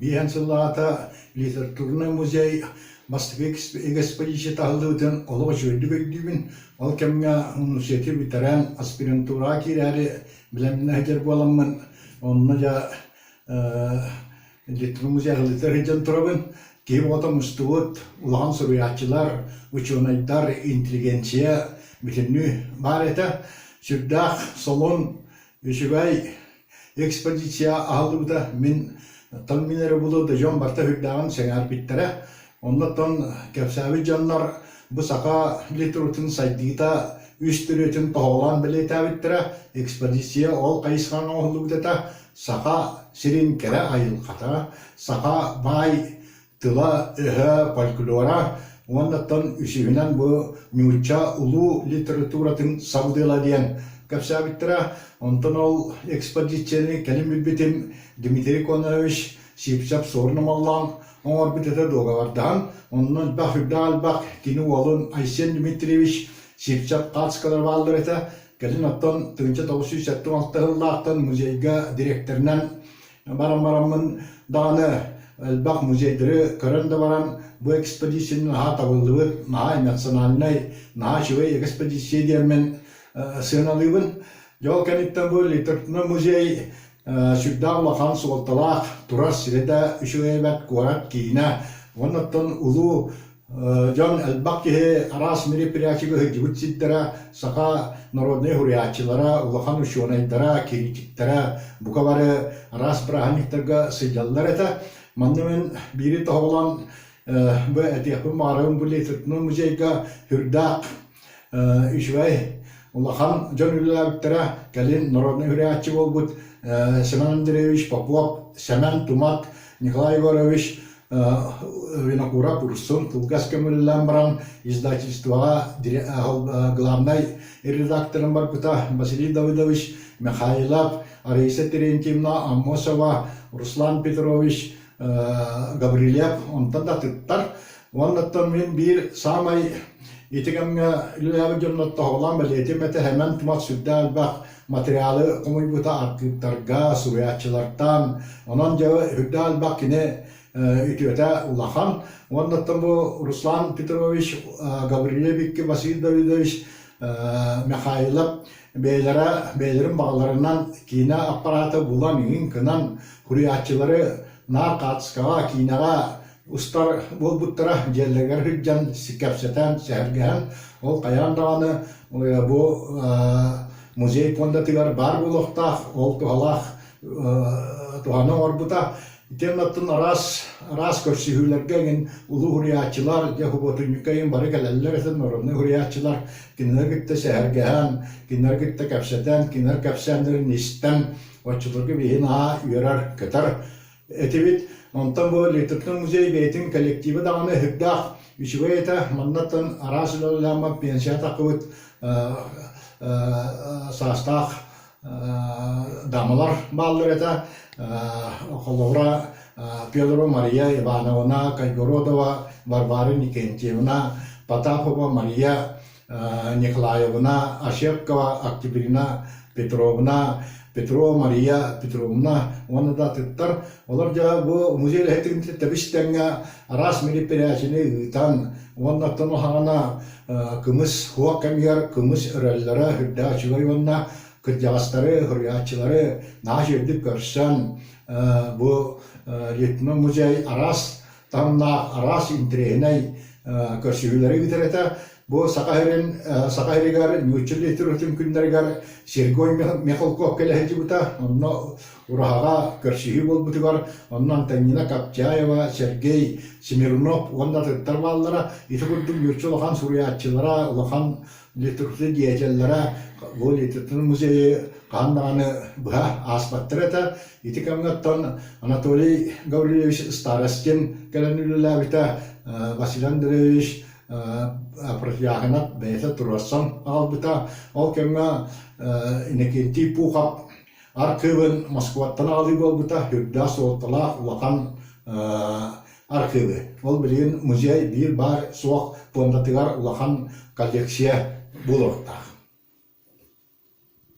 Биэһэн сыллааҕыта литературнай музей бастакы экспозицията аһыллыбытын олох үчүгэйдик өйдүүбүн. Ол кэмҥэ университеты бүтэрэн аспирантураҕа киирээри бэлэмнэнэ сылдьар буоламмын, онно дьэ литературнай музей аһыллыытыгар сылдьан турабын. Киһи оҕото мустубут, улахан суруйааччылар, учуонайдар, интеллигенция бүтүннүү баар этэ. Сүрдээх солун, үчүгэй Экспедиция аһыллыбыта мин тон мин эрэ буолуо да дьон барыта сүрдээҕин сэҥээрбиттэрэ. Оннуттан кэпсээбит дьоннор бу саха литературатын сайдыыта үс төрүөтүн тоһоҕолоон бэлиэтээбиттэрэ. Экспедиция ол хайысханан оҥоһуллубут этэ. Саха сирин кэрэ айылҕата, саха баай тыла-өһө, фольклора уоннаттан үсүһүнэн бу нуучча улуу литературатын сабыдыала диэн кэпсээбиттэрэ. Онтон ол экспозицияны кэлин билбитим Дмитрий Кононович Сивцев Суорун Омоллоон оҥорбут этэ дуогабардаһан, онно элбэх үрдээх элбэх кини уолун Айсен Дмитриевич Сивцев хаацкалар бааллар этэ. Кэлин оттон 1976 сыллаахтан музейга дириэктэринэн Баран бараммын даҕаны элбэх музейдары көрөн да баран бу экспедицияны наһаа табыллыбыт, наһаа национальнай, наһаа үчүгэй экспедиция диэммин сыаналыыбын. Дьэ ол кэнниттэн бу литературнай музей сүрдээх улахан суолталаах турар сирэ да үчүгэй эбээт куорат киинэ. Уонна оттон улуу Дьон элбэх киһи араас мероприятиега сылдьыбыт сирдэрэ, саха народнай суруйааччылара, улахан учуонайдара, критиктэрэ бука бары араас бырааһынньыктарга сылдьаллар этэ. Манна мин биири тоһоҕолоон бу этиэхпин баҕарабын бу литературнай музейга сүрдээх үчүгэй улахан дьон үлэлээбиттэрэ. Кэлин народнай суруйааччы буолбут Семен Андреевич Попов, Сэмэн Тумат, Николай Егорович Винокуров Урсун кылгас көҥүллээн баран издательствоҕа главнай редакторын барбыта Василий Давыдович Михайлов, Раиса Терентьевна Аммосова, Руслан Петрович Гаврильев онтон да атыттар. Уоннаттан мин биир саамай ити кэмҥэ үлэлээбит дьоннор тоһоҕолоон бэлиэтим этэ Сэмэн Тумат сүрдээх элбэх материалы хомуйбута архыыптарга, суруйааччылартан. Онон дьэ үрдээх элбэх кини үтүөтэ улахан. Уоннаттан бу Руслан Петрович, Гаврильевикки Василий Давидович Михайлов бэйэлэрэ бэйэлэрин баҕаларынан киинэ аппарата булан иҥин гынан суруйааччылары наар хаартыскаҕа, киинэҕэ устар буолбуттара дьиэлэригэр сылдьан кэпсэтэн, сэһэргэһэн ол хайаан даҕаны бу музей пуондатыгар баар буолуохтаах, ол туһалаах туһаны оҥорбута. Итиэннэ оттон араас араас көрсүһүүлэргэ эҥин улуу суруйааччылар, дьэ худуоһунньукка эҥин бары кэлэллэр этэ, народнай суруйааччылар кинилэри кытта сэһэргэһэн, кинилэри кытта кэпсэтэн, кинилэр кэпсээннэрин истэн, оччолорго биһи наһаа үөрэр-көтөр этибит. Онтон бу Литературнай музей бэйэтин коллектива даҕаны сүрдээх үчүгэй этэ. Маннаттан араас үлэлээммин пенсия таххыбыт саастаах дамалар бааллар этэ. Холобура, Федорова Мария Ивановна, Кайгородова Варвара Никентьевна, Потапова Мария Николаевна Ощепкова, Октябрина Петровна, Петрова Мария Петровна уонна да атыттар. Олор дьэ бу музей үлэһитин тэбис-тэҥҥэ араас мероприятиены ыытан уонна оттон хаҕана кымыс хуох кэмигэр кымыс өрөллөрө үрдээх үчүгэй уонна кырдьаҕастары, суруйааччылары наһаа үчүгэйдик көрсөн бу Литвина музей араас таһымнаах араас интэриэһинэй көрсүһүүлэри ыытар этэ. Бу Саха сирин Саха сиригэр нуучча литературатын күннэригэр Сергей Михалков кэлэ сылдьыбыта. Онно Ураһаҕа көрсүһүү буолбутугар онно Антонина Капчаева, Сергей Смирнов уонна атыттар бааллара. Ити курдук нуучча улахан суруйааччылара, улахан литература деятеллэрэ бу литература музейы хаһан даҕаны быһа ааспаттар этэ. Ити кэмҥэ оттон Анатолий Гаврильевич Старостин кэлэн үлэлээбитэ, Василий Андреевич Протяхинов бэйэтэ туруорсан аҕалбыта. Ол кэмҥэ Иннокентий Пухов архыыбын Москваттан аҕалыы буолбута, үрдээх суолталаах улахан архыыбы. Ол билигин музей биир баар суох пуондатыгар улахан коллекция буолуохтаах.